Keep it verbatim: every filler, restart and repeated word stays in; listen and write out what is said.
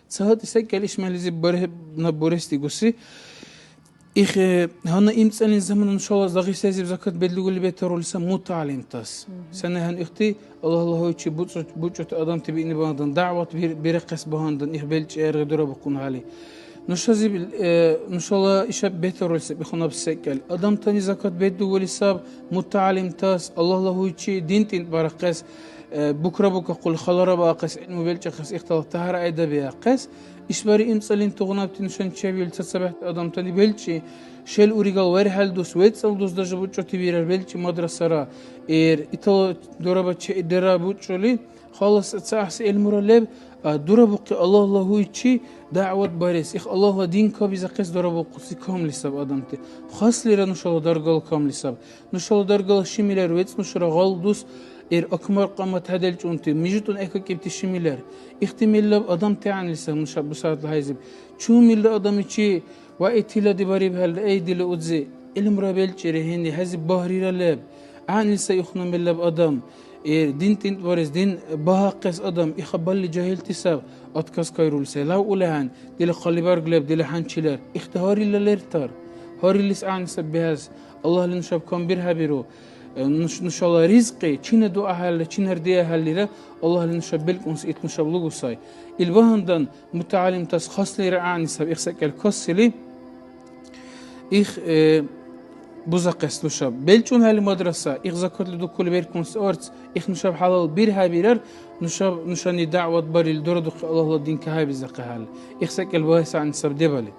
Ца гьатӀи секӀал ишмализиб бархӀеб наб бурес дигуси. Их, э, гьанна имцӀалин замана нушала Дагъистайзиб закат бедлугули бетарули саб мутагӀялимтас. СенахӀенну ихти Аллагьла гьуйчи буцӀу-, бучӀути адамти биъни багьандан, дагӀват бир-, бирахъес багьандан, их белчӀи гӀергъи дурабухъун хӀяли. Нушазиб, э, нушала ишаб бетарули саб, ихунаб секӀал. Адамтани закат бедлугули саб мутагӀялимтас, Аллагьла гьуйчи дин тӀинтӀбарахъес, э, букрабукахъули, халара баахъес, гӀилму белчӀахъес, ихтилат тяхӀяр-кьяйдабиахъес. ИшбархӀи имцӀалинтугъунабти нушани чебиули цацабехӀти адамтани белчӀи, шел уригал верхӀел дус, вецӀал дус даже бучӀути бирар белчӀи мадрасара. Эр, итала дураба чедира бучӀули, халас ца гӀяхӀси гӀилмура леб, а, дурабухъи Аллагьла гьуйчи дагӀват барес, их Аллагьла дин кабизахъес дурабулхъуси камли саб адамти. Хаслира нушала даргала камли саб. Нушала даргала шими лер, вецӀнушара гъал дус, эр, акмар кьамат хӀеделчӀунти, мижитӀун экакӀибти шими лер. Ихти миллаб адамти гӀягӀнили саб нуша бусягӀятла хӀяйзиб. Чумилра адамичи ва итилади барибхӀелра, эй, дила узи, гӀилмура белчӀири хӀини, хӀези багьрира леб. ГӀягӀнили сай ихуна миллаб адам. Эр, дин тӀинтӀбарес, дин багьахъес адам, иха балли жагьилти саб, отказ кайрули сай. Лявъули ахӀен, дила хъалибарг леб, дила хӀянчи лер. Ихти гьарилла лертар. Гьариллис гӀягӀни саб бихӀес. Аллагьли нушаб камбирхӀебиру. Э, нуш-, нушала ризкьи, чина дуахӀелли, чинар диахӀеллира, Аллагьли нушаб белкӀунси ит нушаб лугу сай. Ил багьандан мутагӀялимтас хаслира гӀягӀни саб, их секӀал касили, их, э, бузахъес нушаб. БелчӀунхӀели мадраса, их закатли дукули беркунси арц, их нушаб хӀялал бирхӀебирар, нушаб, нушани дагӀват барили дурадухъи Аллагьла дин кахӀебизахъехӀели. Их секӀал багьес гӀягӀни саб дебали.